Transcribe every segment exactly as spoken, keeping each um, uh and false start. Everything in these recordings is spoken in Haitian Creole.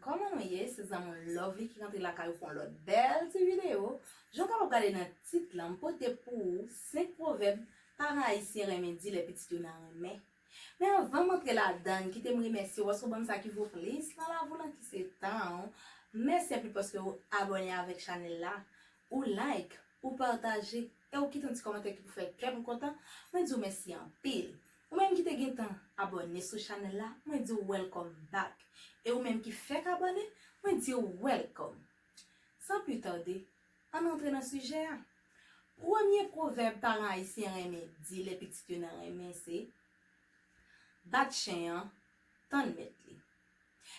Kòman nou ye? Se zanmi w Lovely ki rantre lakay ou pou yon lòt bèl ti videyo. Jan w kapab gade nan tit la, m pote pou ou senk pwovèb paran ayisyen renmen di lè pitit yo nan renmen. Men anvan m antre ladan, kite m remèsye w paske w ban m sa ki vo plis nan lavi w lan ki se tan w. Mèsi anpil paske w abòne avèk chanèl la, ou like, ou pataje, e ou kite yon ti kòmantè ki pou fè kè m kontan. Mwen di w mèsi anpil. Ou menm ki te gentan abòne sou chanèl la, mwen di w welcome back. E ou menm ki fèk abòne, mwen di w welcome. San pli tande, ann antre nan sijè a. Premye pwovèb paran ayisyen renmen di lè pitit yo nan renmen se, bat chen an, tann mèt li.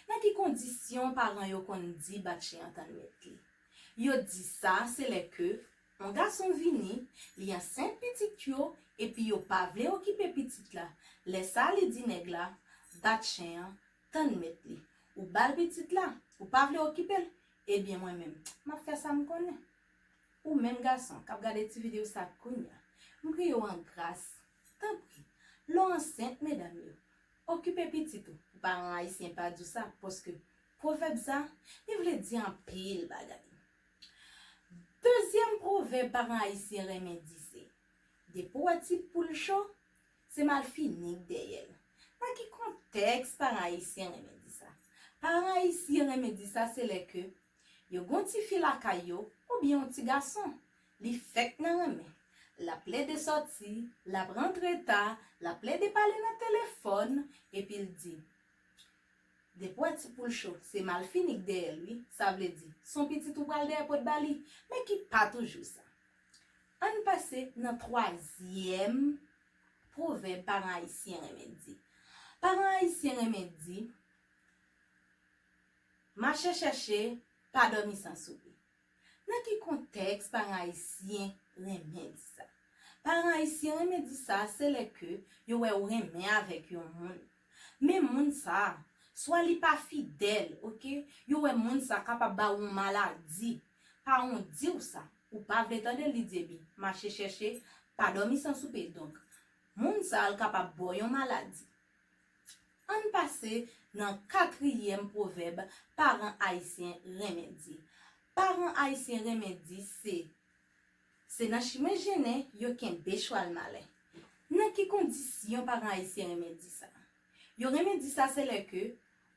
Nan ki kondisyon paran yo konn di bat chen an tann mèt li? Yo di sa se lè ke yon gason vini, li ansent pitit yo, epi yo pa vle okipe pitit la. Lè sa li di nèg la, bat chen an, tann mèt li. Ou ba l pitit la, ou pa vle okipe l, ebyen mwen menm, m ap fè sa m konnen. Ou menm gason k ap gade ti videyo sa kounye a, m priye w an gras, tanpri, lè w ansent medam yo, okipe pitit ou. Paran ayisyen pa di w sa, paske pwovèb sa, li vle di anpil bagay. Dezyèm pwovèb paran ayisyen renmen di se, depi w wè ti poul cho, se malfini k dèyè l. Nan ki kontèks paran ayisyen renmen di sa? Paran ayisyen renmen di sa se lè ke yo gon tifi lakay yo oubyen yon ti gason, li fèk nan renmen. L ap plede sòti, l ap rantre ta, l ap plede pale nan telefòn, epi l di, depi w wè ti poul cho, se malfini k dèyè l wi, sa vle di, se yon pitit ou pral dèyè pot ba li, men ki pa toujou sa. Ann pase nan twazyèm pwovèb paran ayisyen renmen di. Paran ayisyen renmen di, mache chèche, pa dòmi san soupe. Nan ki kontèks paran ayisyen renmen di sa? Paran ayisyen renmen di sa, se lè ke yo wè ou renmen avèk yon moun. Men moun sa, swa li pa fidèl, oke? Yo wè moun sa kapab ba ou yon maladi. Paran w di w sa, ou pa vle tande l, li di, ebyen, mache chèche, pa dòmi san soupe. Donk, moun sa, l kapab ba w yon maladi. Ann pase nan katriyèm pwovèb paran ayisyen renmen di. Paran ayisyen renmen di se, se nan chimen jennen yo kenbe chwal malen. Nan ki kondisyon paran ayisyen renmen di sa? Yo renmen di sa se lè ke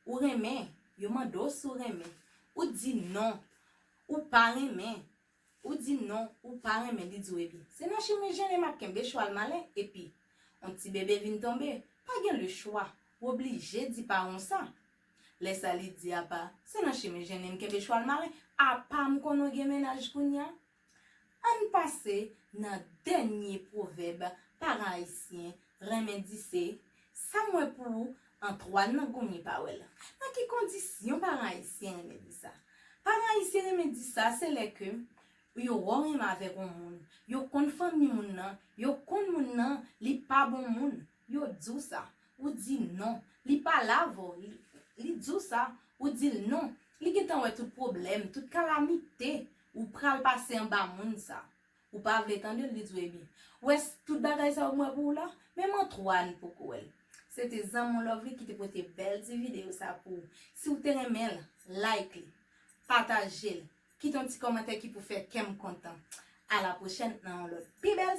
ou renmen, yo mande w si w renmen. Ou di non, ou pa renmen. Ou di non, ou pa renmen, li di w, ebyen, se nan chimen jennen m ap kenbe chwal malen, epi yon ti bebe vin tonbe, pa gen lechwa, w oblije di paran w sa. Lè sa li di apa, se nan chimen jennen m kenbe chwal malen, apa m konnen w gen mennaj kounye a? Ann pase nan dènye pwovèb paran ayisyen renmen di se, sa m wè pou ou, Antwàn nan gonyen pa wè l. Nan ki kondisyon paran ayisyen renmen di sa? Paran ayisyen renmen di sa, se lè ke yo wè w renmen avèk yon moun, yo konn fanmi moun nan, yo konn moun nan, li pa bon moun, yo di w sa, ou di non, li pale avè w, li, li di w sa, ou di l non, li gentan wè tout pwoblèm, tout kalamite ou pral pase anba moun sa. Ou pa vle tande l, li di w, ebyen, w wè s-, tout bagay sa yo m wè pou ou la, men m Antwàn poko wè l. Se te zanmi w Lovely ki te pote bèl ti videyo sa pou ou. Si w te renmen l, like li, pataje l, kite yon ti kòmantè ki pou fè kè m kontan. A la pwochèn nan yon lòt pi bèl